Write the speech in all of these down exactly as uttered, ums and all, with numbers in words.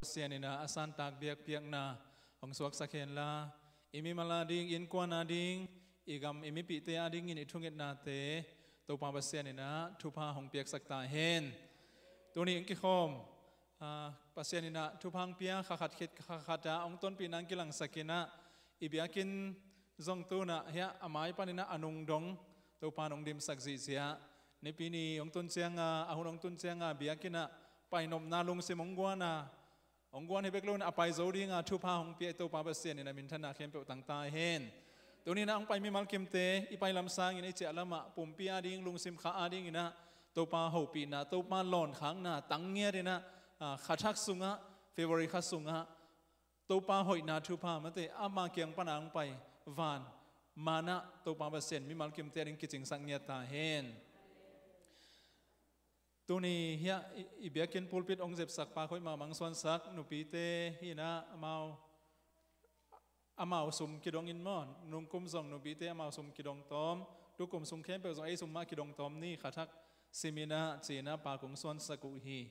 Pasian in ah a santak biakpiakna hong suaksak henla, i mimal ading, innkuan ading, i gam i mipihte adingin i thungetnate Topa Pasian in ah thupha hong piaksak ta hen. Tuni hong kikhawm, ah, Pasian in ah thupha hong pia, kha khat khit kha khat ah hong tonpihna hong kilangsak in ah, i biakinn zong tu-in ah hiah a mai panin ah a nung dong Topa in hong dimsak ziahziah. Nipi ni hong tun ciangin, a hun hong tun ciangin biakinn ah painopna lungsim hong guan a, hong guan hi bek lo-in a pai zo dingin thupha hong pia i Topa Pasian in ah minthanna khempeuh tang ta hen. Tuni-in ah hong pai mimal kimte, i pai lam sangin i ciah lamah pumpi ading, lungsim kha adingin ah Topa hopihna, Topa lawnkhakna tang ngiat in ah, ah, kha thak sungah, February kha sungah Topa hoihna thupha mate, ama kiang pan a hong pai van manna Topa Pasian mimal kimte ading kicingsak ngiat ta hen. Tuni hiah i, i biakinn pulpit hong zepsak pa, khoih mahmah hong suansak nupite hi-in ah, amau, amau sum kidong in maw, nungkum zong nupite amau sum kidong tawm, tukum sung khempeuh zong ei sum mah kidong tawm ni, kha thak sim in ah ci-in ah pa kong suansak uh hi.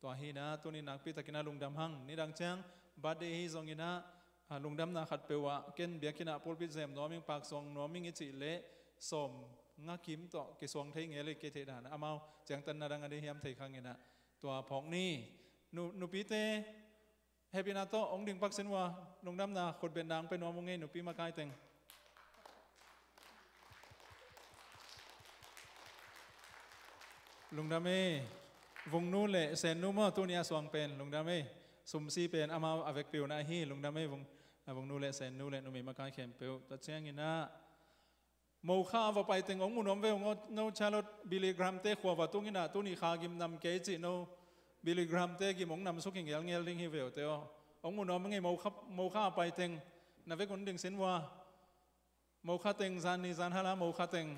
Tua hi-in ah tuni nakpi takin ah lungdam hang. Nidang ciang birthday hi zongin ah, ah, lungdamna khatpeuh ah, ken biakinn ah pulpit zem nuam ing, pak suang nuam ing i cih leh sawm nga kim tawh kisuang thei ngel hi, kei theih dan ah. Amau ciangtan na dang a dei hiam thei kha ing in ah, tua phawk ni. Nu, nupite happy na tawh hong ding pak sin ua, lungdamna khutbetna hong pia nuam ung ei, nupi makai teng. Lungdam ei. Vungnu le Sennu maw, tuni a suang pen, lungdam ei. Sumsi pen amau a vekpi un ahi, lungdam ei. Vung, a Vungnu le Sennu le numei makai khempeuh. Tua ciangin ah, Mokha a va pai teng hong mu nuam ve ung aw, no Charlotte, Billy Graham te khua va tung in ah, tuni kha gim nam kei cih no, Billy Graham te gim hong namsuk hi ngelngel ding hi ve uh teh aw. Hong mu nuam ing ei, Mokha, Mokha a pai teng, na vek un ding sin ua. Mokha teng, zan ni zan hal a, Mokha teng.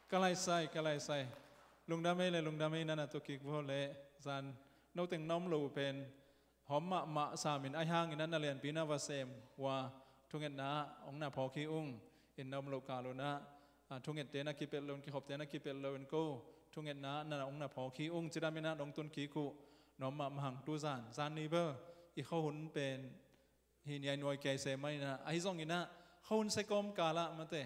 Ka laisai, ka laisai. Lungdam ei le, lungdam ei, na na tu kik vo le, zan no teng na om loh uh pen hawm mahmah sam in, ahi hangin ah na lianpi na va sem ua, thungetna ah hong na phawk hi ung. Inn na om loh kal un ah, a, thungette na kipelh lo in, kikhopte na kipelh lo in ko, thungetna ah na hong na phawk hi ung. Cidam in ah nong tun kik uh, nuam mahmah hang. Tuzan, zan ni bel i khuahun pen hi niainuai kei se mah in ah, ahi zongin ah khuahun se kawmkal ah mate,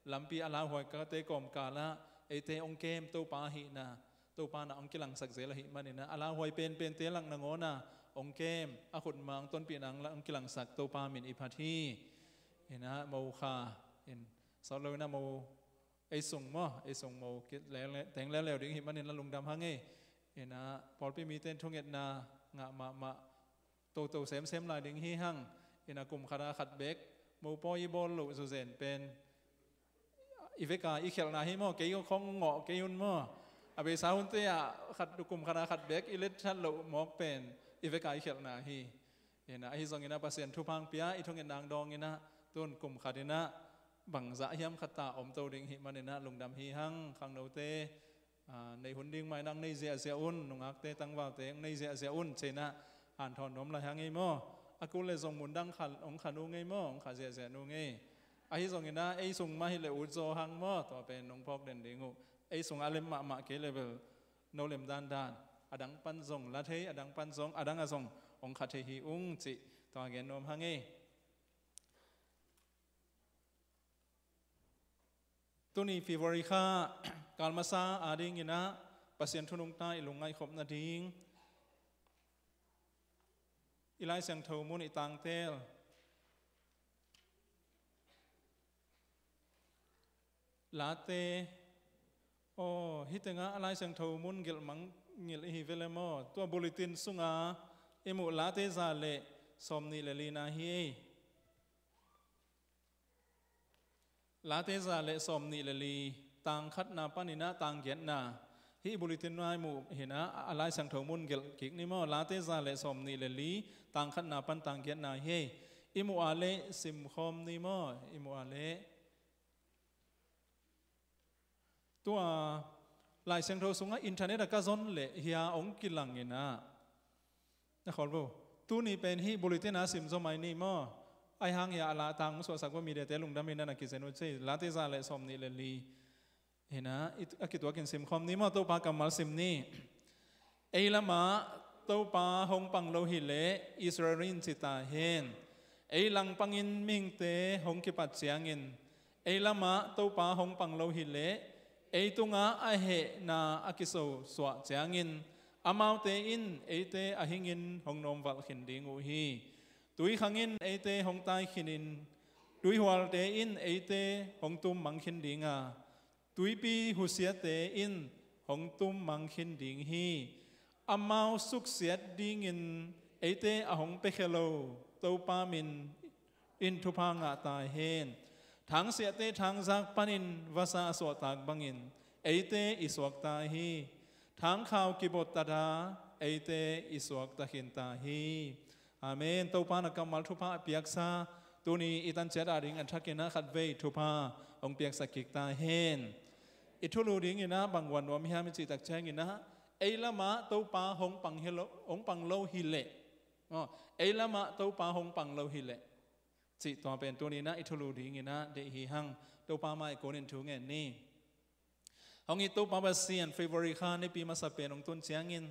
lampi a lauhuai kate kawmkal ah eite hong kem Topa ahihna, Topa na hong kilangsak zel ahih manin ah, a lauhuai penpente lak nangawn ah hong kem, a khutma hong tonpihna hong kilangsak Topa min i phat hi. In ah Mokha in, sawt lo in ah Mo, ei sung maw, ei sung Mo kit lele, teng leuleu ding ahih manin ah lungdam hang ei. In ah pawlpi mite in thungetna ngah mahmah, toto semsem lai ding hi hang. In ah kum khat a khat bek, mopawi i bawl loh zuzen pen i vek a i khialhna hi maw, kei khong ngawh kei un maw. A beisa hunte ah khat, kum khat a khat bek i let that loh mawk pen i vek a i khialhna hi. In ah ahi zongin ah Pasian thupha hong pia, i thungetna hong dawng in ah, tun kum khat in ah bangzah hiam khat ta omto ding ahih manin ah lungdam hi hang. Khangnote, a, nei hun ding mah in ah hong nei ziahziah un, nungakte, tangvalte hong nei ziahziah un, ci-in ah hanthawn nuam lai hang ei maw. A kul le zong mun dang kha, hong kha nung ei maw, hong kha ziahziah nung ei. Ahi zongin ah ei sung mah hi leh ut zaw hang maw, tua pen nong phawk den ding uh. Ei sung a lem mahmah kei le bel, no lem dandan, a dang pan zong la thei, a dang pan zong, a dang ah zong hong kha thei hi ung cih tua gen nuam hang ei. Tuni February kha kal masa adingin ah Pasian thu nungta i lungngaih khop nading, i Lai Siangtho mun i tangtel Late, aw, hih tengah a Lai Siangtho mun gelh mangngilh i hi ve le maw? Tua bulletin sunga i muh Late za le sawmnih le lina hi ei. Late za le sawmnih le li, tang khatna panin ah tang giatna. Hih bulletin ah i muh hi-in ah, a Lai Siangtho mun gelh kik ni maw? Late za le sawmnih le li, tang khatna pan tang giatna hi ei. I muh a leh simkhawm ni maw? I muh a leh. Tua Lai Siangtho sungah internet ah ka zon leh hia hong kilang in ah, na khawl vo. Tuni pen hih bulletin ah sim zaw mai ni maw? Ahi hang hia a la tang hong suahsak ua, mediate lungdam in ah na kizen uh cei. Late za le sawmnih le li. Hi-in ah, a kituakin simkhawm ni maw, Topa kammal sim ni. Ei lamah Topa hong pang lo hileh Israel in ci ta hen. Ei langpangin mihingte hong kipat ciangin, ei lamah Topa hong pang lo hileh ei tungah a hehna a kisosuah ciangin, amaute in eite a hingin hong nawmvalh khin ding uh hi. Tuikhangin eite hong tai khinin, tuihualte in eite hong tummang khin ding a, tuipi husiate in hong tummang khin ding hi. Amau suksiat dingin eite a hong piakhia lo Topa min in thupha ngah ta hen. Thangsiahte thangzak panin vasa a suahtak bangin eite i suakta hi. Thangkhau kibottat a, eite i suakta khinta hi. Amen. Topa na kammal thupha a piaksa, tuni i tanciat ading a thakin ah khatvei thupha hong piaksa kik ta hen. I thulu dingin ah bang guan nuam hiam i cihtak ciangin ah, ei lamah Topa hong pang hi lo, hong pang lo hileh. Aw, ei lamah Topa hong pang lo hileh. Cih tua pen tuni in ah i thulu dingin ah deih hi hang. Topa mai kunin thu ngen ni. Hong it Topa Pasian, February kha nipi masa pen hong tun ciangin,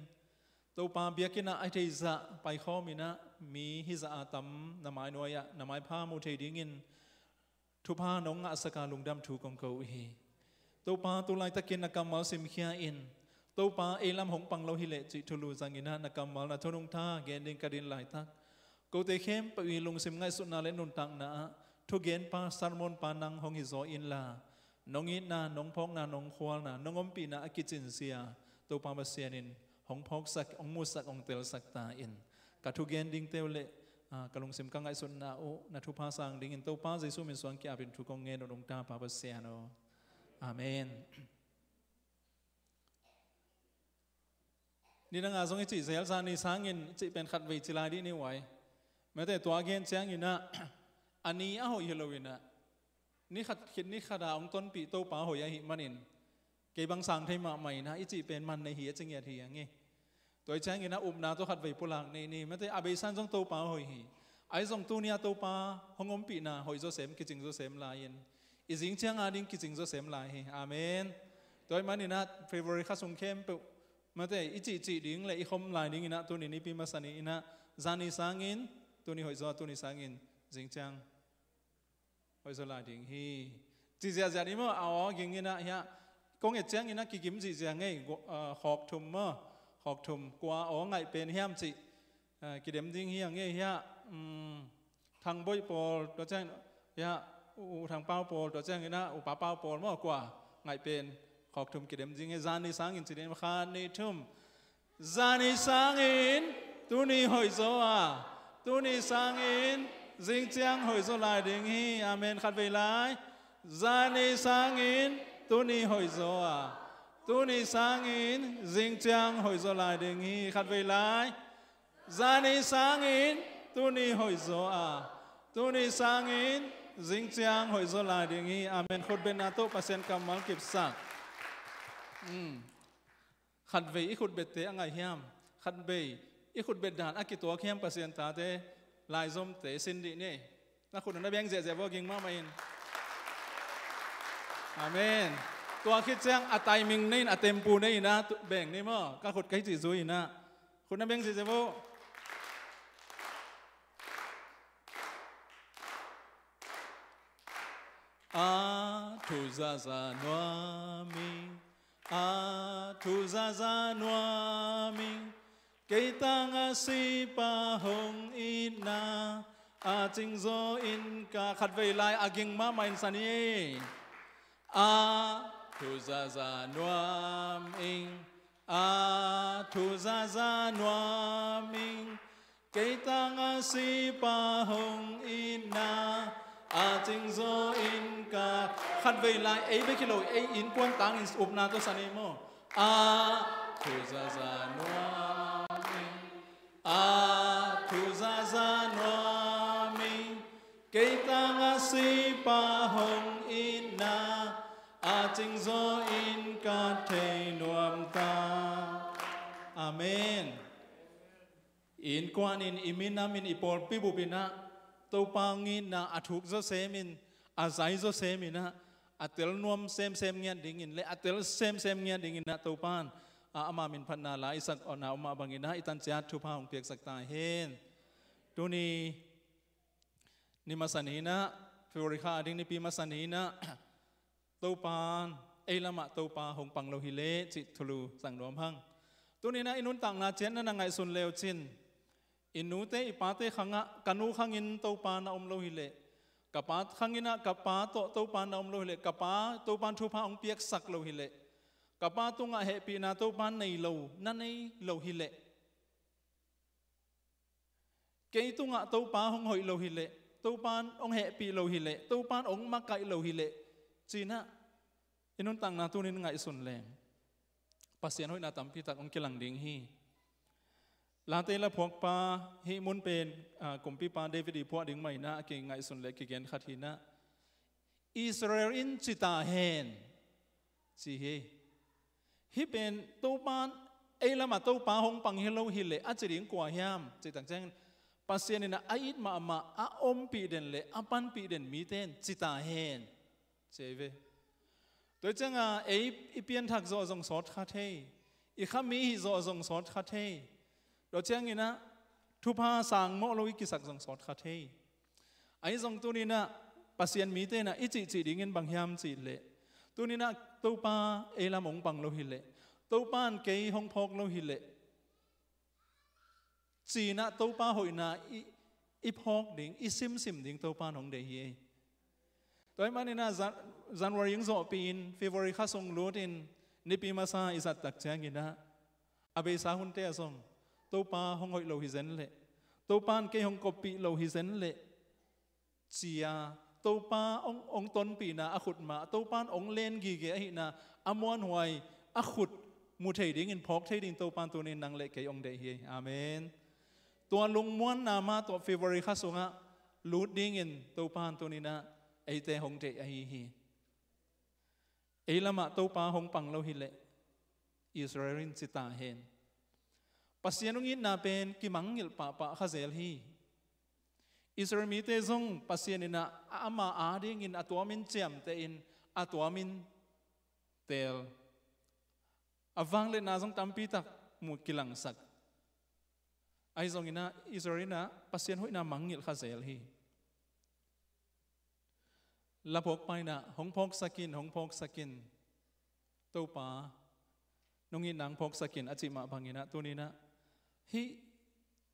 Topa biakinn ah a theizah paikhawm in ah mi hizah a tam na mai nuai ah na maipha mu thei dingin thupha nong ngahsak a lungdam thu kong ko uh hi. Topa tu laitakin na kammal simkhia in, Topa ei lam hong pang lo hileh cih thulu zangin ah na kammal na thunung tha gen ding ka din laitak, kote khempeuh i lungsim ngaihsutna le nuntakna ah thugenpa, sermonpa nang hong hizaw inla, nong itna, nong phawkna, nong khualna, nong ompihna a kicinzia Topa Pasian in hong phawksak, hong musak, hong telsak ta in. Ka thugen dingte uh le, ah, ka lungsim ka ngaihsutna uh na thupha sang dingin Topa Jesu min suang ki-apin thu kong ngen uh nungta, Pa Pasian aw. Amen. Nidang a zong i cih zel, zani sangin i cih pen khatvei ci lai dih ni uai. Mate, tua gen ciangin ah, a ni a hoih hi lo in ah, ni khat khit ni khat a hong tonpih Topa hoih ahih manin, kei bang sang thei mahmah in ah i cih pen man nei hi a ci ngiat hi a ngei. Tua i ciangin ah upna tawh khatvei pulak nei ni. Mate, a beisa in zong Topa hoih hi. Ahi zong tuni a Topa hong ompihna hoih zawsem, kicing zawsem lai-in, i zing ciang a ding kicing zawsem lai hi. Amen. Tua ahih manin ah February kha sung khempeuh, mate, i cihcih ding le i khom lai dingin ah tuni nipi masa ni in ah, zani sangin, tuni hoih zaw, tuni sangin, zing ciang hoih zaw lai ding hi. Ci ziahziah ni maw, a aw ging in ah hiah, kong et ciangin ah kigim zihziah ngei, gu-, ah, khawk thum maw, khawk thum, kua aw ngaih pen hiam cih, ah, kidem ding hi a ngei hiah, um, Thangboih pawl, tua ciang, ya, U, U Thangpau pawl, tua ciangin ah U Papau pawl maw, kua ngaih pen khawk thum kidem ding hi. Zani sangin ci ding, khat, nih, thum. Zani sangin tuni hoih zaw a, tuni sangin zing ciang hoih zaw lai ding hi. Amen. Khatvei lai. Zani sangin tuni hoih zaw a, tuni sangin zing ciang hoih zaw lai ding hi. Khatvei lai. Zani sangin tuni hoih zaw a, tuni sangin zing ciang hoih zaw lai ding hi. Amen. Khutbetna tawh Pasian kammal kipsak. Hmm. Khatvei i khutbette a ngaih hiam? Khatvei i khutbet dan a kituak hiam, Pasian tate, laizomte sin dih ni. Na khut na beng ziahziah vua, ging mahmah in. Amen. Tua khit ciang a timing nei in, a tempu nei in ah tu-, beng ni maw. Ka khut ka hi cih zui in ah. Khut na beng ziahziah vua. A thu zaza nuam ing, a thu zaza nuam ing, kei tangah sipa hong itna a cingzaw in ka, khatvei lai a ging mahmah in sa ni. A thu zaza nuam ing, a thu zaza nuam ing, kei tangah sipa hong itna a cingzaw in ka. Khatvei lai, ei bek hi lo, ei innkuan tangin upna tawh sa ni maw. A thu zaza nuam ing, a thu zaza nuam ing, kei tangah sipa hong itna a cingzaw in ka thei nuam ta. Amen. Innkuan in, i minam in, i pawlpi bup in ah Topa hong itna a thuk zawsem in, a zai zawsem in ah, a tel nuam semsem ngiat dingin le a tel semsem ngiat dingin ah Topa in a, ama min phatna la i sak awhna om mah bangin ah i tan ciat thupha hong piaksak ta hen. Tuni ni masa ni-in ah, February kha a ding nipi masa ni-in ah, Topa, ei lamah Topa hong pang lo hi leh cih thulu zang nuam hang. Tuni-in ah i nuntakna ciat na na ngaihsun le uh cin, i nute i pate khangah, ka nu khangin Topa na om lo hi leh, ka pa khangin ah ka pa tawh Topa na om lo hi leh, ka pa Topa in thupha hong piaksak lo hi leh, ka pa tungah hehpihna Topa in nei lo, na nei lo hi leh, kei tungah Topa hong hoih lo hi leh, Topa in hong hehpih lo hi leh, Topa in hong makaih lo hi leh, ci-in ah i nuntakna tuni-in ngaihsun leng Pasian hoihna tampi tak hong kilang ding hi. Late la phuakpa, hih mun pen, a, kumpipa David i phuah ding mah in ah, a kingaihsun le kigen khat hi-in ah, Israel in ci ta hen, ci hi. Hih pen Topa in ei lamah Topa hong pang hi lo hi leh a ci ding kua hiam cih tak ciangin, Pasian in ah a it mahmah, a ompih den le a panpih den mite in ci ta hen, ci hi ve. Tua ciangin ei i pianthak zawh zong sawt kha thei, i kha mi hih zawh zong sawt kha thei. Tua ciangin ah thupha sang mawh lo i kisak zong sawt kha thei. Ahi zong tuni-in ah Pasian mite in ah i cihcih dingin bang hiam cih leh, tuni-in ah Topa ei lam hong pang lo hi leh, Topa in kei hong phawk lo hi leh, ci-in ah Topa hoihna i, i phawk ding, i simsim ding Topa in hong deih hi. Tua ahih manin ah Jan-, January hong zawhpih in, February kha sung lut in, nipi masa i zat tak ciangin ah, a beisa hunte ah zong, Topa hong hoih lo hi zen leh, Topa in kei hong koppih lo hi zen leh, ci-a Topa hong, hong tonpihna a khut mah, Topa in hong len gige ahihna a muanhuai a khut mu thei dingin, phawk thei dingin Topa in tuni-in nang le kei hong deih hi. Amen. Tua lungmuanna mah tawh February kha sungah lut dingin Topa in tuni-in ah eite hong deih ahi hi. Ei lamah Topa hong pang lo hi leh, Israel in ci ta hen. Pasian hong itna pen kimangngilh pahpah kha zel hi. Israel mite zong Pasian in ah ama adingin a tuamin ciamtehin, a tuamin teel, a vangliatna zong tampi tak mu kilangsak. Ahi zongin ah Israel in ah Pasian hoihna mangngilh kha zel hi. Laphawkpa in ah, hong phawksak in, hong phawksak in, Topa, nong itna hong phawksak in, a cih mah bangin ah, tuni-in ah, hih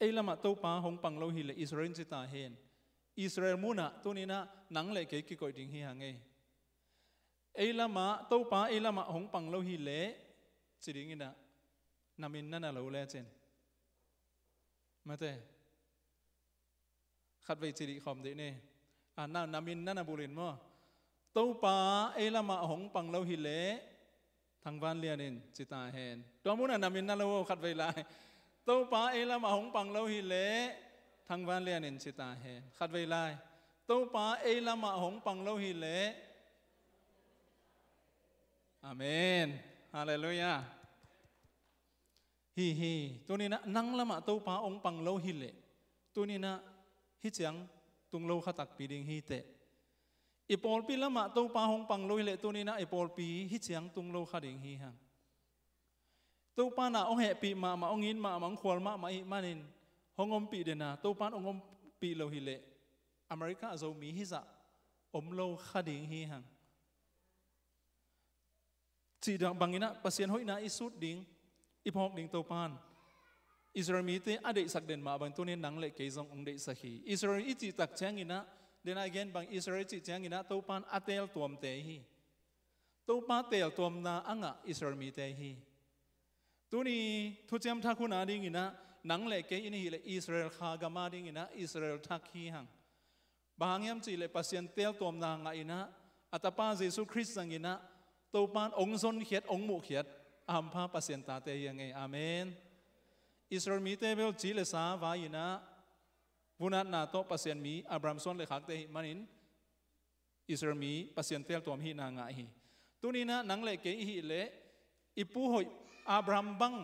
ei lamah Topa hong pang lo hi leh Israel in ci ta hen. Israel munah tuni-in ah nang le kei kikoih ding hi hang ei. Ei lamah, Topa ei lamah hong pang lo hi leh, ci dingin ah, na min na na lo lecin, mate. Khatvei ci dih khawm dih ni. A, na, na min na na bulh in maw. Topa ei lamah hong pang lo hi leh, Thang Van Lian in ci ta hen. Tua munah na min na lo, khatvei lai. Topa ei lamah hong pang lo hi leh, Thang Van Lian in ci ta hen. Khatvei lai. Topa ei lamah hong pang lo hi leh. Amen. Halleluiah. Hi, hi. Tuni-in ah nang lamah Topa hong pang lo hi leh, tuni-in ah hih ciang tung lo kha takpi ding hi teh. I pawlpi lamah Topa hong pang lo hi leh, tuni-in ah i pawlpi hih ciang tung lo kha ding hi hang. Topa in ah hong hehpih mahmah, hong it mahmah, hong khual mahmah ahih manin, hong ompih den a, Topa in hong ompih lo hi leh, America a Zomi hizah om lo kha ding hi hang. Cih bangin ah Pasian hoihna i sut ding, i phawk ding Topa in Israel mite a deihsak den mah bang tuni-in nang le kei zong hong deihsak hi. Israel i cih tak ciangin ah, den a i gen bang Israel i cih ciangin ah Topa in a teeltuamte hi. Topa teeltuamna a ngah Israel mite hi. Tuni thuciam thak hun a dingin ah, nang le kei i hih leh Israel kha gam a dingin ah Israel thak hi hang. Bang hang hiam cih leh Pasian teeltuamna ngah in ah, a Tapa Jesu Khrist zangin ah, Topa in hong zonkhiat, hong muhkhiat a hampha Pasian tate hi hang ei. Amen. Israel mite bel ci le sa vai-in ah, vun-atna tawh Pasian mi Abraham suan le khakte ahih manin, Israel mi Pasian teeltuam hihna ngah hi. Tuni-in ah nang le kei i hih leh, i pu hoih Abraham bang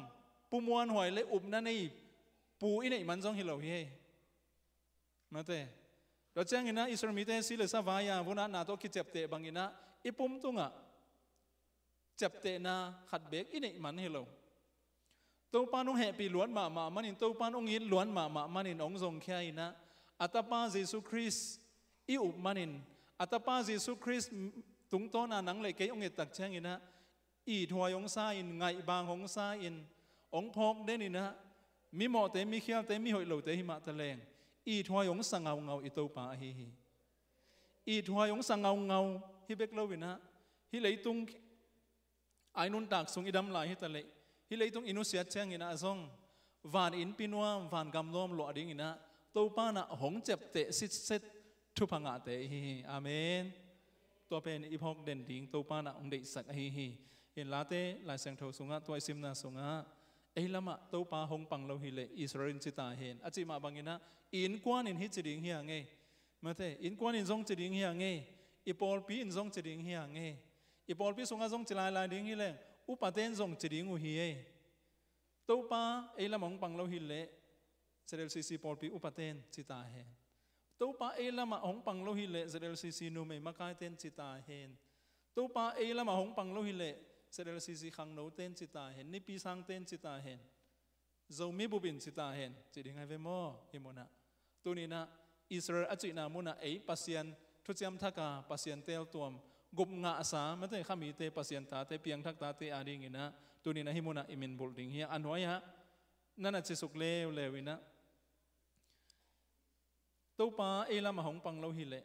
pu muanhuai le upna nei pu i neih man zong hi lo hi ei. Mate. Tua ciangin ah Israel mite si le sa vai-a vun-atna tawh kiciapteh bangin ah i pum tungah ciaptehna khat beek i neih man hi lo. Topa in hong hehpih luat mahmah manin, Topa in hong it luat mahmah manin hong zongkhia in ah, a Tapa Jesu Khrist i up manin, a Tapa Jesu Khrist tungtawn a nang le kei hong et tak ciangin ah, ithuai hong sa in, ngaihbang hong sa in, hong phawk den in ah, mimawhte, mikhialte, mihoih lote himah taleng, ithuai hong sa ngaungau i Topa ahi hi. Ithuai hong sa ngaungau hi bek lo in ah, hih leitung a i nuntak sung i dam lai hi taleh, hih leitung i nusiat ciangin ah zong, van innpi nuam, van gam nuam luah dingin ah, Topa in ah hong ciapteh sitset thupha ngahte i hi hi. Amen. Tua pen i phawk den ding Topa in ah hong deihsak ahi hi. Hih Late Lai Siangtho sungah, tua i simna sungah, ei lamah Topa hong pang lo hileh Israel in ci ta hen, a cih mah bangin ah, i innkuan in hih ci ding hi hang ei. Mate, innkuan in zong ci ding hi hang ei. I pawlpi in zong ci ding hi hang ei. I pawlpi sungah zong ci lailai ding hi leng, upate in zong ci ding uh hi ei. Topa ei lamah hong pang lo hileh, Z L C C pawlpi upate in ci ta hen. Topa ei lamah hong pang lo hileh, Z L C C numei makaite in ci ta hen. Topa ei lamah hong pang lo hileh, Z L C C khangnote in ci ta hen, Nipi sangte in ci ta hen, Zomi bup in ci ta hen, ci ding ahi ve maw, hih munah. Tuni in ah Israel a cihna munah ei Pasian thuciam thak a, Pasian teeltuam, gupngahsa, mate, khamite, Pasian tate, piangthak tate adingin ah, tuni in ah hih munah i min bulh ding hi a, a nuai-ah na na cisuk leuleu in ah, Topa ei lamah hong pang lo hileh,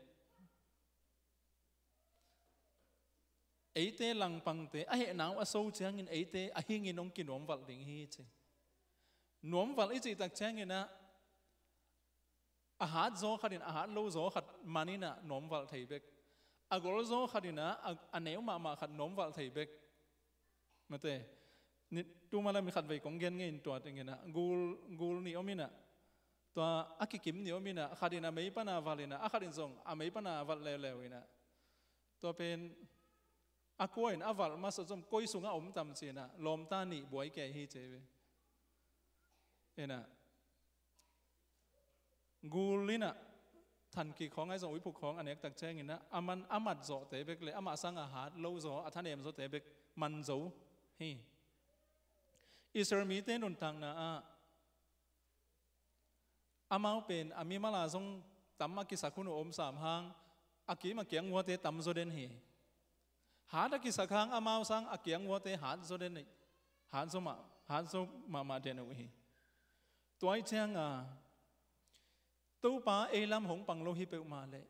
eite langpangte a hehna uh a so ciangin eite a hingin hong kinuamvalh ding hi ci. Nuamvalh i cih tak ciangin ah, a hat zaw khat in a hat lo zaw khat man in ah nuamvalh thei bek. A gol zaw khat in ah, a, a neu mahmah khat nuamvalh thei bek. Mate, ni, tuma lam i khatvei kong gen ngei in tua teng in ah, gul, gul nih om in ah, tua a kikim nih om in ah, khat in a mei pan a valh in ah, a khat in zong a mei pan a valh leuleu in ah, tua pen a kua in a valh masa zong koi sungah om tam ci in ah, lawmta nih buai kei hi ci ve. In ah, gul in ah thankik khawng ahi zong, uiphuk khawng a nek tak ciangin ah, a man, a mat zawhte bek le amah sang a hat lo zaw, a thanem zawte bek man zo hi. Israel mite nuntakna ah amau pen a mimal a zong tam a kisak hun uh om sam hang, a kim a kiang uate tam zaw den hi. Hat a kisak hang amau sang a kiang uate hat zaw den hi. Hat zaw mah, hat zaw mahmah den uh hi. Tua ahih ciangin Topa ei lam hong pang lo hi peuhmah leh,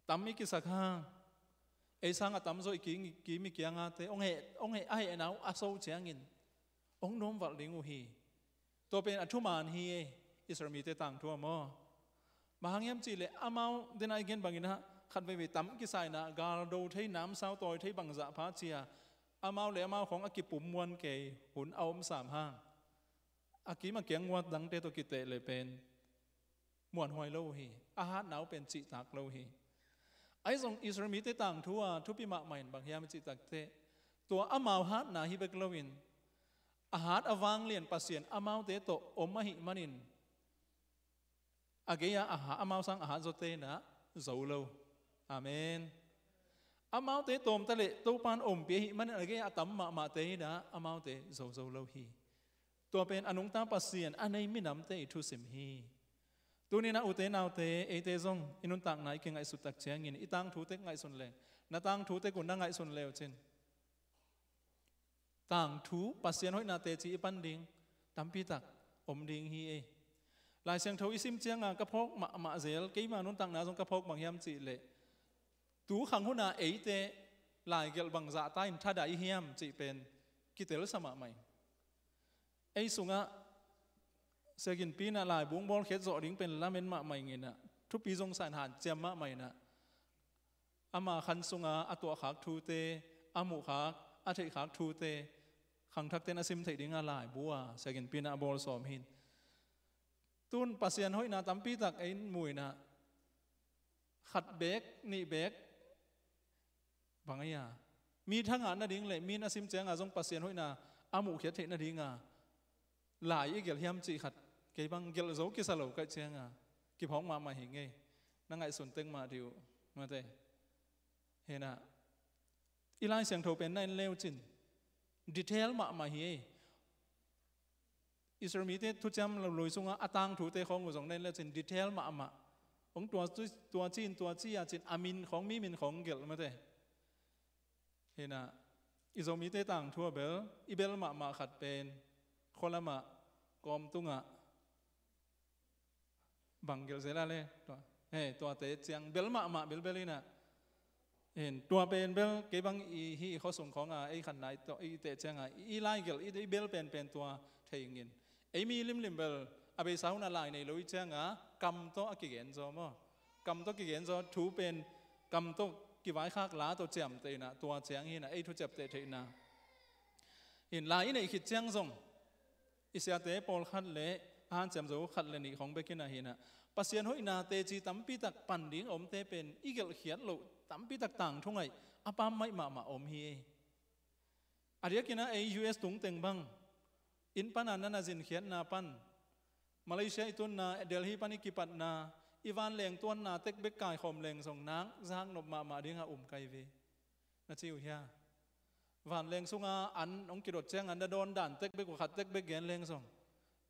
tam i kisak hang, ei sang a tamzaw i kim, kim i kiangate hong heh, hong heh, a hehna uh a so ciangin hong nuamvalh ding uh hi. Tua pen a thuman hi ei, Israel mite tangthu ah maw. Bang hang hiam cihleh amau, den a i gen bangin ah, khat veivei tam kisa in ah, gal do thei, namsau tawi thei bangzah pha ci a, amau le amau khawng a kipum muan kei hun a om sam hang, a kim a kiang uat dangte tawh kiteh leh pen muanhuai lo uh hi. A hatna uh pen cihtak lo uh hi. Ahi zong Israel mite tangthu a thupi mahmah in bang hiam i cih takteh, tua amau hatna hi bek loin, a hat a vanglian Pasian amaute tawh om ahih manin, a gei-ah a ha, amau sang a hat zawte in ah zo lo. Amen. Amaute tawm taleh Topa in ompih ahih manin, a gei-ah a tam mahmahte in ah amaute zo zo lo hi. Tua pen a nungta Pasian a nei minamte i thusim hi. Tuni in ah ute naute, eite zong i nuntakna i kingaihsut tak ciangin, i tangthu tek ngaihsun leng, na tangthu tek uh na ngaihsun leu cin, tangthu, Pasian hoihna teci i pan ding tampitak om ding hi ei. Lai Siangtho i sim cianga ka phawk mahmah zel, keima nuntakna zong ka phawk bang hiam cihleh, tu khang huna eite laigelh bangzah ta in thadai hiam cih pen kitelsa mahmah ing. Ei sungah Sia Ginpi in ah laibu hong bawlkhiat zawh ding pen lamen mahmah ing in ah, thupi zong sa in hanciam mahmah in ah, ama khan sunga a tuahkhak thute, a muhkhak, a theihkhak thute, khangthakte in a sim theih dinga laibu a Sia Ginpi in ah a bawl sawm hi. Tun Pasian hoihna tampitak ei mu in ah, khat beek, nih beek, bang ei a, mi thangah nading le mi in a sim cianga zong Pasian hoihna a muhkhiat theih nadinga lai i gelh hiam cih khat, kei bang gelh zo kisa lo ka hih cianga kiphawk mahmah hi ing ei. Na ngaihsun tek mah dih uh, mate. Hi in ah, i Lai Siangtho pen na en leu cin, detail mahmah hi ei. Israel mite thuciam lui sungah a tangthute khawng uh zong na en lecin detail mahmah. Hong tua, tua ci in tua ci a cin a min khawng, mi min khawng gelh mate. Hinah i Zomite tangthu a bel i bel mahmah khat pen khualamah kawm tungah bang gelh zel a le tua, he, tuate ciang bel mahmah belbel inah. Hin tua pen bel kei bang i hi i khuasung khawnga ei khanna i teh cianga i lai gelh i bel penpen tua thei ingin. Ei mi limlim bel a beisa hunah lai nei lo i cianga kam tawh a kigen zaw maw? Kam tawh kigen zaw thu pen kam tawh kivaikhak la tawh ciamteh inah tua ciang hinah ei thu ciapteh theihna. Hin lai i neih khit ciang zong i siate pawlkhat le a hanciam zo khat le nih khawng bekin ahinah Pasian hoihna teci tampitak pan ding a omte pen i gelhkhiat loh tampitak tangthu ngaih a pammaih mahmah om hi. A diakinah ei U S tungteng bang inn pana nana zinkhiatna pan Malaysia i tunna Delhi pan i kipatna i vanleng tuanna tek bek kaikhawm leng zong nak zaknop mahmah dingah um kai ve. Na ci uh hia? Vanleng sunga an hong kidot cianga na dawn dan tek bek uh khat tek bek gen leng zong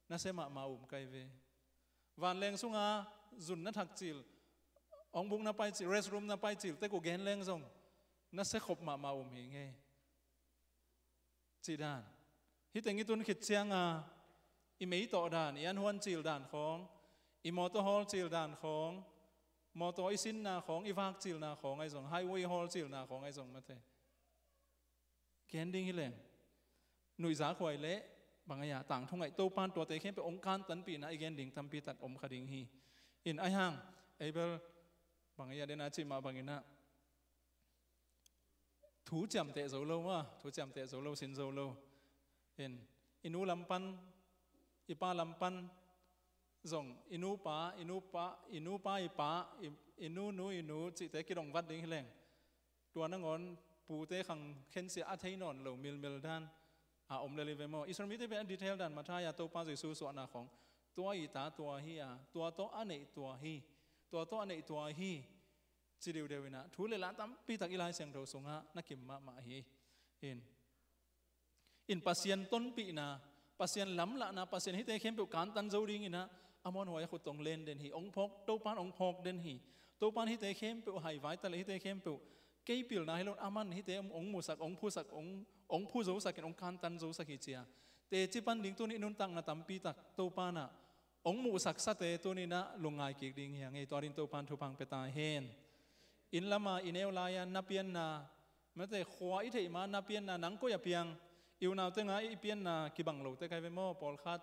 na sia mahmah um kai ve. Vanleng sunga zun na thak cil, hong buk na pai cil, restroom na pai cil tek uh gen leng zong na sia khop mahmah um hi ngei. Cih dan. Hih teng i tun khit cianga i mei tawh dan, i an huan cil dan khawng, i mawtaw hawl cil dan khawng, mawtaw i sinna khawng, i vak cilna khawng ahi zong, highway hawl cilna khawng ahi zong mate. Gen ding hi leng nuihzak huai leh bang ahi a tangthu ngaih Topan tuate khempeuh hong kantanpihna i gen ding tampitak om kha ding hi. In ahi hang ei bel bang ahi a dena cih mah banginah thu ciamteh zo lo maw, thu ciamteh zo lo, sin zo lo. In i nu lam pan, i pa lam pan zong i nupa, i nupa, i nupa i pa, i, i nu nu i nu cihte kidong vat ding hi leng tua nangawn pute khang khensia a thei nawn lo milmil dan a om lel hi ve maw? Israel mite pen a detail dan Matthai a Topa Jesu suahna khawng tua i ta tua hi a, tua tawh a neih tua hi, tua tawh a neih tua hi. Ci deuhdeuh inah thu le la tampitak i Lai Siangtho sungah na kim mahmah hi. In, in Pasian tonpihna, Pasian lamlahna, Pasian hihte khempeuh kantan zo dinginah a muanhuai a khut tawh hong len den hi. Hong phawk, Topan hong phawk den hi. Topan hihte khempeuh haivai ta le hihte khempeuh kei pilna hi loin a man hihte hong musak, hong phusak, hong, hong phu zosakin hong kantan zosak hi cia. Teci pan ding tuni i nuntakna tampitak Topanah hong muhsaksate tuninah lungngai kik ding hi a ngei. Tua din Topan thupha hong pia ta hen. Inn lama i neu lai-a na pianna, mate khua i theih ma na pianna, nang koi a piang? I unau tenga i pianna kibang lo tek ahi ve maw? Pawlkhat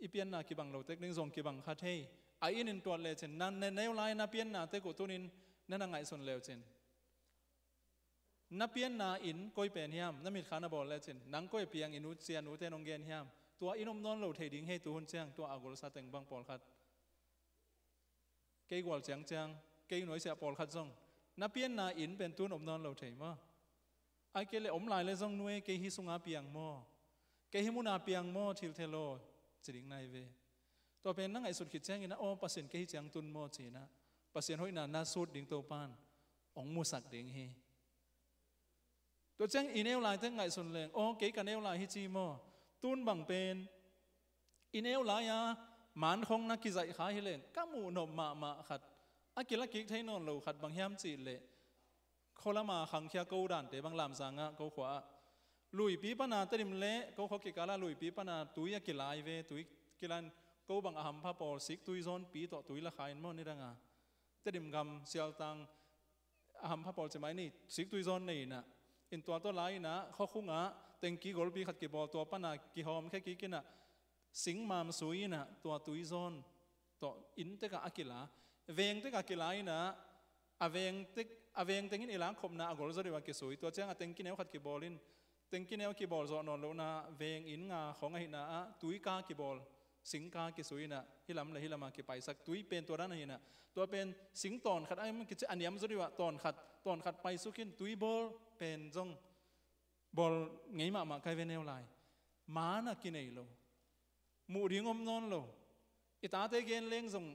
i pianna kibang lo tek ding, zong kibang kha thei. A inn in tuat lecin na, na neu lai na pianna tek uh tunin na na ngaihsun leucin na pianna inn koi pen hiam? Na mitkha na bawl lecin nang koi a piang i nu cia nute nong gen hiam? Tua inn om nawn lo thei ding hi. Tuhun ciang tua a golsa teng bang pawlkhat, kei gual ciangciang, kei nuaisiah pawlkhat zong na pianna inn pen tun om nawn lo thei maw? Ai kei le om lai le zong nuai kei hi sunga piang maw? Kei hi muna piang maw? Thil thelo ci ding nai ve. Tua pen na ngaihsut khit ciangin a aw Pasian kei hi ciang tun maw cinah Pasian hoihna na sut ding Topan hong musak ding hi. Tua ciang i neu lai tek ngaihsun leng aw kei ka neu lai hi ci maw? Tun bang pen i neu lai-a mankhong na kizaih kha hi leng ka muh nop mahmah khat, a kila kik thei nawn lo khat bang hiam cih leh khualama khangkhia ko dante bang Lamzangah ko khua-ah luipi pana Tedim le ko khua kikala luipi pana tui a kilai ve. Tui kilai in ko bang a hampha pawl sik tui zawnpi tawh tui la kha in maw nidanga Tedim gam sialtang a hampha pawl cimai ni sik tui zawn nei inah in tua tawh lai inah khuakhungah tengki golpi khat kibawl tua pana kihawm khia kik inah singmam sui inah tua tui zawn tawh inn tekah a kila, veng tekah kila inah a veng tek, a veng tengin i lakkhopna a gol zaw deuh a kisui. Tua ciang a tengki neu khat kibawl in tengki neu kibawl zawh nawn lohna veng inn nga khawng ahihna ah tui ka kibawl, sing ka kisui inah hi lam le hi lamah kipaisak tui pen tua dan ahinah tua pen sing tawn khat a kici a niam zaw deuh ah tawn khat, tawn khat paisuk in tui bawl pen zong bawl ngei mahmah kai ve neu lai. Maan a kinei lo, muh ding om nawn lo. I tate gen leng zong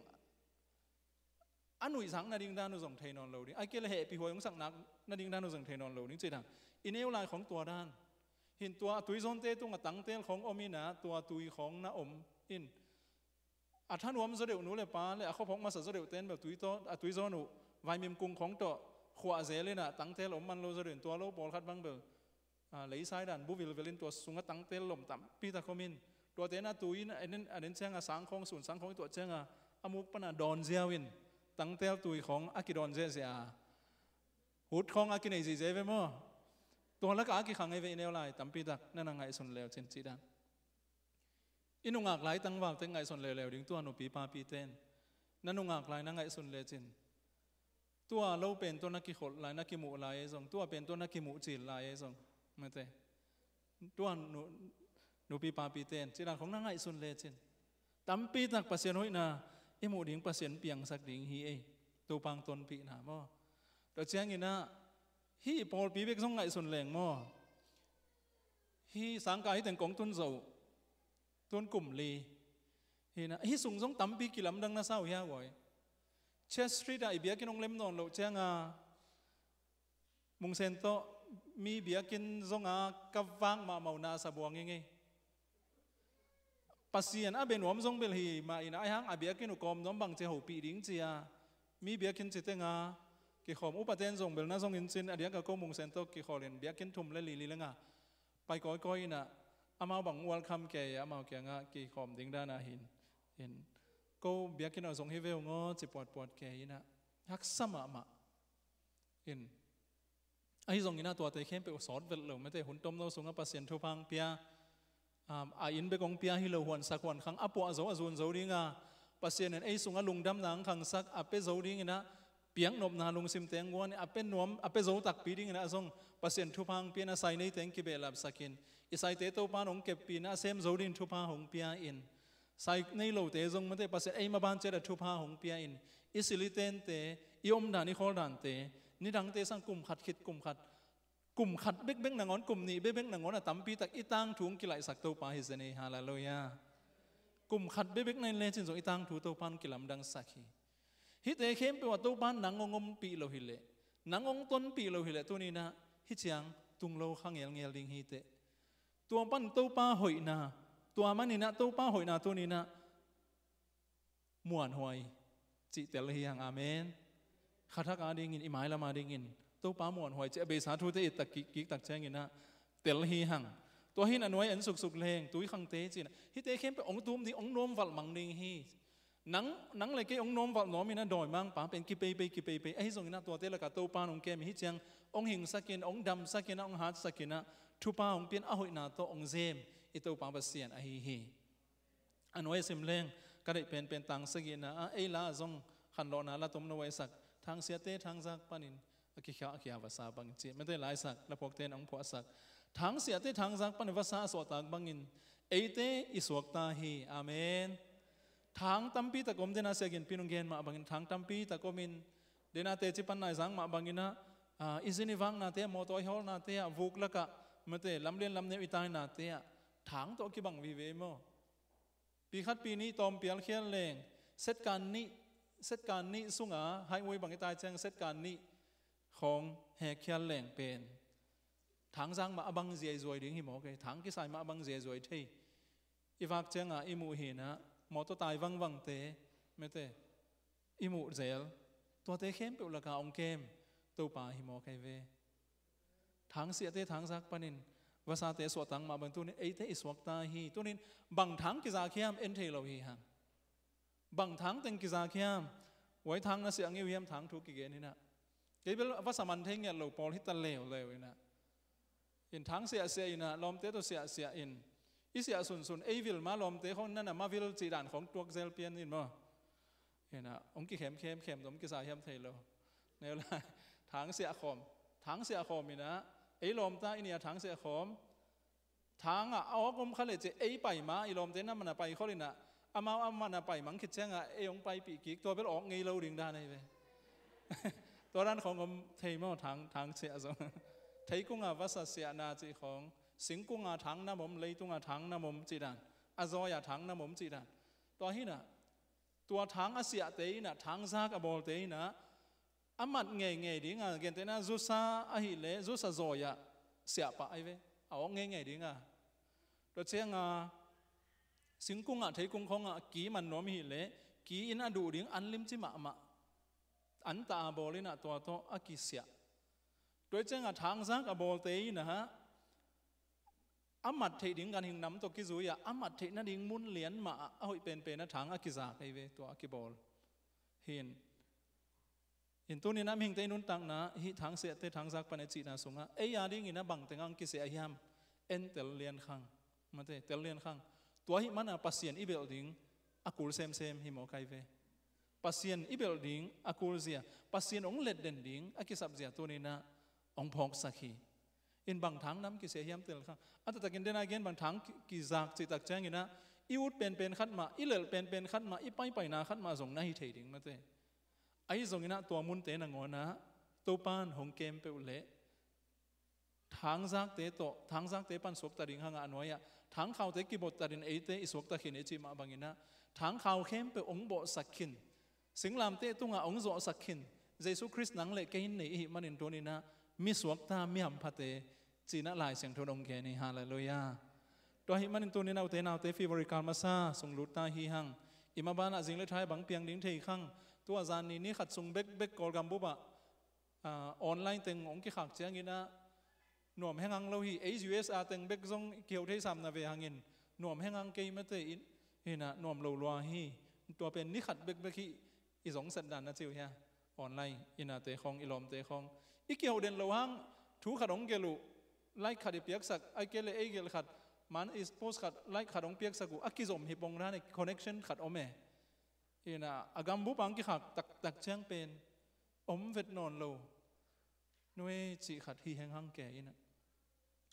a nuihsak nading dan uh zong thei nawn lo ding, a kei le hehpih huai hong sak nak nading dan uh zong thei nawn lo ding cih dan. I neu lai khawng tua dan. Hin tua a tuizawnte tungah tangtel khawng om inah tua tui khawng na om in, a thanuam zaw deuh nu le pa le a khuaphawk masa zaw deuhte in bel tui tawh a tuizawn uh vaimim kung khawng tawh khuah zel inah tangtel om man lo zaw deuh in, tua lo pawlkhat bang bel, a, leisai dan bu vilvel in tua sungah tangtel lom tampi tak om in, tuate na tui in a den, a den ciangah sang khawng, sun sang khawng i tuah ciangah a muk pana dawn ziau in, tangtel tui khawng a kidawn ziahziah a, hut khawng a kinei zihziah ve maw? Tua lakah a kikhang ei ve i neu lai tampi tak na na ngaihsun leu cin cih dan. I nungak lai tangval tek ngaihsun leuleu ding tua nupi papite in. Na nungak lai na ngaihsun lecin, tua lo pen tawh na kikholh lai, na kimuh lai ei zong, tua pen tawh na kimuh cil lai ei zong, mate, tua nu, nupi papite in cih dan khawng na ngaihsun lecin, tampi tak Pasian hoihna i muh ding, Pasian piangsak ding hi ei. Topa hong tonpihna maw? Tua cianginah hih pawlpi bek zong ngaihsun leng maw? Hih sangka hih teng kong tun zo uh, tun kum li. Hinah hih sung zong tampi kilamdang na sa uh hia guai? Church Street ah i biakinn hong lem nawn loh cianga Mungsen tawh mi biakinn zonga ka vak mahmah uh na sa buang ing ei. Pasian a bia nuam zong bel hi mah inah, ahi hang a biakinn uh kawm nuam bang ci hopih ding cia mi biakinn ci tenga kikhawm, upaten zong bel na zong in cin, a diaka ko Mungsen tawh kikholhin biakinn thum le li li lenga pai kawikawi inah amau bang welcome kei a, amau kiangah kikhawm ding dana hin, hin ko biakinn aw zong hi ve ung aw ci puatpuat kei inah haksa mahmah in. Ahi zong inah tuate khempeuh sawt velh lo, mate, hun tomno sungah Pasian thupha hong pia, um, a inn bek hong pia hi lo, huansak huankhang a puah zo a zun zo dinga Pasian in ei sungah lungdamna hong khangsak a pia zo dinginah piaknopna lungsimte hong guan, a pia nuam, a pia zo takpi dinginah zong Pasian thupha hong pia, na sai neite hong kibehlapsakin, i saite Topa in hong keppi inah a sem zo dingin thupha hong pia in, sai nei lote zong mate Pasian ei maban ciat a thupha hong pia in, i silitente, i omdan i khawldante, nidangte sang kum khat khit kum khat, kum khat bekbek nangawn, kum nih bekbek nangawn a tampi tak i tangthu hong kilaihsak Topa hi zen ei. Halleluiah. Kum khat bekbek na in lecin zong i tangthu Topa in kilamdangsak hi. Hihte khempeuh ah Topa in nang hong ompih lo hileh, nang hong tonpih lo hileh tuninah hih ciang tung lo kha ngelngel ding hiteh. Tua pan Topa hoihna, tua maninah Topa hoihna tuninah muanhuai cih tel hi hang. Amen. Khathak adingin, i mailam adingin Topa muanhuai cih a beisa thute i tak kik, kik tak cianginah tel hi hang. Tua hin a nuai en suksuk leng, tuikhangte cinah hihte khempeuh hong tum ding, hong nuamvalh mang ding hi. Nang, nang le kei hong nuamvalh nuam inah dawimangpa pen kipeipei, kipeipei. Ahi zonginah tuate lakah Topa in hong kem hi, hih ciang hong hingsakin, hong damsakinah, hong hatsakinah thupha hong pian a hoihna tawh hong zem i Topa Pasian ahi hi. A nuai a sim leng ka deih penpen tang sagihna ah ei la ah zong khanlawhna la tomno a i sak, thangsiate thangzak panin a kikhia, a khia vasa bangin cih mate laisak laphuakte in hong phuahsak, thangsiate thangzak panin vasa a suahtak bangin eite i suakta hi. Amen. Thang tampi tak om, dena siaginpi nung gen mah bangin thang tampi tak omin, dena teci pan naizang mah banginah, ah, i zin i vaknate ah, mawtaw i hawlnate ah, vuk lakah mate lamlian lamneu i tainate ah thang tawh kibang vive maw? Pi khat pi nih tawmpial khial leng, setkan nih, setkan nih sunga highway bang i tai ciang setkan nih khawng hek khial leng pen thangzak mah a bang ziaizuai ding hi mawk ei, thang kisai mah a bang ziaizuai thei. I vak cianga i muh hinah mawtaw tai vangvangte mate i muh zel, tuate khempeuh lakah hong kem Topa hi mawk ei ve. Thangsiate thangzak panin vasate suahtak mah bang tunin eite i suakta hi. Tunin bang thang kizak hiam en thei lo hi hang. Bang thang teng kizak hiam? Huai thang na siah ngei uh hiam, thang thu kigen inah? Kei bel vasa man thei ngiat lo pawl hita leuleu inah. In thang siahsiah inah, lawmte tawh siahsiah in, i siah sunsun ei vil ma lawmte khawng nana ma vil cih dan khawng tuak zel pian in maw? Inah hong kikhemkhemkhem tawh om kisa hiam thei lo. Neu lai, thang siah khawm, thang siah khawm inah ei lawmta i nih a thang siah khawm. Thangah a awk om kha leh cih ei pai ma, i lawmte na mana pai khol inah amau a mana pai mang khit ciangah ei hong paipih kik, tua bel awk ngei lo ding dan ahi ve. Tua dan khawng om thei maw, thang, thang siah zong. Theikunga vasa siahna cih khawng, singkunga thang nam om, leitunga thang nam om cih dan, a zawiah thang nam om cih dan. Tua hinah tua thang a siahte inah, thangzak a bawlte inah a mat ngeingei dinga, gentehna zusa ahih leh zusa zawiah siahpah ahi ve. a awk ngeingei ding a. Tua cianga singkungah theikung khongah ki man nuam hi leh ki in a duh ding an limci mahmah, an tah a bawl inah tua tawh a kisiah. Tua cianga thangzak a bawlte inah a mat theih ding ganhing nam tawh kizui ah a mat theih nading mun lian mah ah a hoih penpen a thang a kizak ei ve, tua a kibawl hi. In tuninah mihingte i nuntakna hih thangsiahte thangzak pan e cihna sungah ei a dingin a bangteng ang kisia hiam? En tel liankhang. Mate, tel liankhang. Tua hih mana Pasian i belh ding a kul semsem hi maw kai ve? Pasian i belh ding a kulzia, Pasian hong letden ding a kisapzia tuninah hong phawksak hi. In bang thang nam kisia hiam tel kha. A taktakin dena gen bang thang ki- kizak cihtak cianginah i ut penpen khat mah, i lelh penpen khat mah, i paipaina khat mah zong na hi thei ding mate. Ahi zonginah tua munte nangawnah Topan hong kem peuh leh thangzakte tawh, thangzakte pan suakta ding hangah a nuai-ah thangkhaute kibawhtatin eite i suakta khin i cih mah banginah thangkhau khempeuh hong bawhsak khin, singlamteh tungah hong zawhsak khin, Jesu Khrist nang le kei in nei i hih manin tuninah mi suakta, mi hamphate cinah Lai Siangtho in hong gen hi. Halleluiah. Tua hih manin tuninah ute naute February kal masa sung lutta hi hang. I mabanah zing le thai bang piang ding thei khang. Tua zan ni ni khat sung bekbek Kawlgam bupah ah, online teng hong kikhak cianginah nuam hengang lo hi. Ei U S A teng bek zong kiheu thei sam na ve hangin nuam hengang kei mate in, hinah nuam lo lua hi. Tua pen ni khat bekbek hi. I zong set dan na ciu hia? Online inate khong, i lawmte khong i kiheu den lo hang thu khat hong gelh uh, like khat i piaksak, ai kei le ei gelh khat man i post khat, like khat hong piaksak uh a kizom hi pong dan i connection khat om e. Inah a gambup ang kikhak taktak ciang pen om vet nawn lo. Nuai cih khat hi henghang ke inah.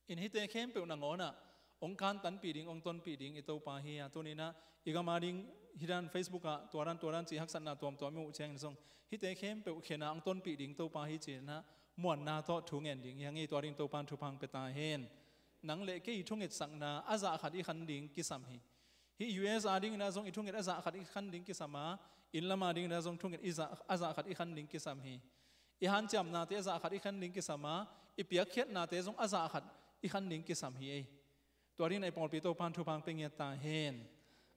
In hihte khempeuh nangawnah hong kantanpih ding, hong tonpih ding i Topa hi a. Tuninah i gam a ding hih dan Facebook ah tua dan tua dan cih haksatna tuamtuam i muh ciangin zong hihte khempeuh khenah hong tonpih ding Topa hi cinah muanna tawh thu ngen ding hi hang. I tua ding Topan thupha hong pia ta hen. Nang le kei i thungetsakna a zah khat i khan ding kisam hi. Hih U S A dinginah zong i thunget a zah khat i khan ding kisam a, inn lam a dinginah zong thunget i zah, a zah khat i khan ding kisam hi. I hanciamnate a zah khat i khan ding kisam a, i piakkhiatnate zong a zah khat i khan ding kisam hi ei. Tua dinginah i pawlpi Topan thupha hong pia ngiat ta hen.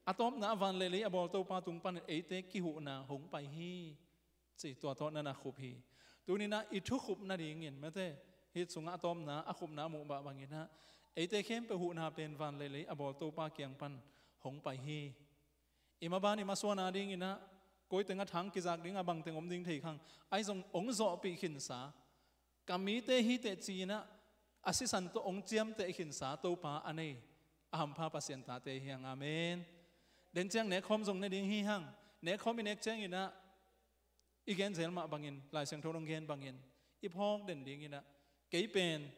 A tawpna a van le lei a bawl Topa tung panin eite kihuhna hong pai hi. Ci tua tawh na na khup hi. Tuninah i thu khup nadingin mate, hih sungah a tawpna a khupna a muh bah banginah eite khempeuh huhna pen van le lei a bawl Topa kiang pan hong pai hi. I maban i masuan a dinginah koi tengah thang kizak dingah bangteng om ding thei khang. Ahi zong hong zawhpih khinsa, ka mite hi teh ci-inah a sisan tawh hong ciamteh khinsa Topa a nei a hampha Pasian tate hi hang. Amen. Den ciang nekkhawm zong ne ding hi hang. Nekkhawm i nek cianginah i gen zel mah bangin Lai Siangtho in hong gen bangin i phawk den dinginah kei pen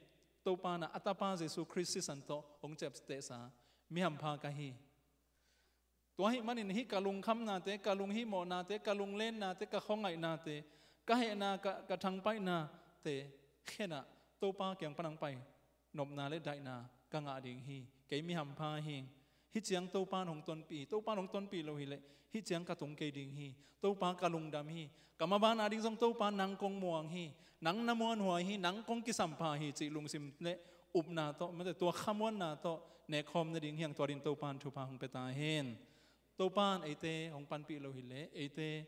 Topa na a Tapa Jesu Khrist sisan tawh hong ciaptehsa mi hampha ka hi. Tua hih manin hih ka lungkhamnate, ka lunghihmawhnate, ka lunglennate, ka khuangaihnate, ka hehna, ka, ka thangpaihnate khenah Topa kiang pan hong pai nopna le daihna ka ngah ding hi. Kei mi hampha hi. Hih ciang Topan hong tonpih hi. Topan hong tonpih lo hileh hih ciang ka tung kei ding hi. Topa ka lungdam hi. Ka maban a ding zong Topa nang kong muang hi. Nang na muanhuai hi. Nang kong kisampha hi cih lungsim le upna tawh, mate, tua khamuanna tawh nekkhawm nading hi hang. Tua din Topan thupha hong pia ta hen. Topan eite hong panpih lo hileh eite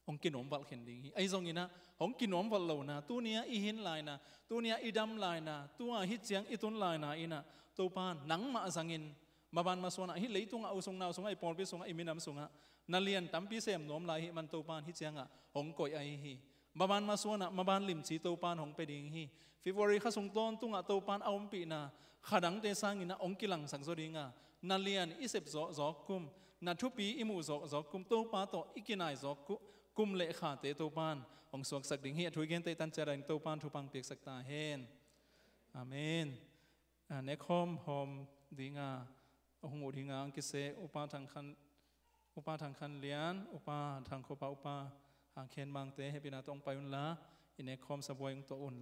hong kinuamvalh khin ding hi. Ahi zonginah hong kinuamvalh lohna, tuni-ah i hin laina, tuni-ah i dam laina, tua hih ciang i tun laina inah Topan nangmah zangin maban masuanah hih leitungah, u sung nau sungah, i pawlpi sungah, i minam sungah na lian tampi sem nuam lai hih man Topan hih ciangah hong koih ahi hi. Maban masuanah maban limci Topan hong pia ding hi. February kha sung tawntungah Topan a ompihna khadangte sanginah hong kilangsak zaw dinga, na lian i sep zawhzawh kum, na thupi i muh zawhzawh kum, Topa tawh i kinai zawh ku- kum le khate Topan hong suaksak ding hi. A thu i gente tan ciat ding Topan thupha hong piaksak ta hen. Amen. Ah, nekkhawm hawm dinga hong uh dinga ang kise Upa Thang Khan, Upa Thang Khan Lian, Upa Thang Khopa, Upa Hang Khen Mangte hehpihna tawh hong pai unla, i nekkhawm sabuai hong tuah un.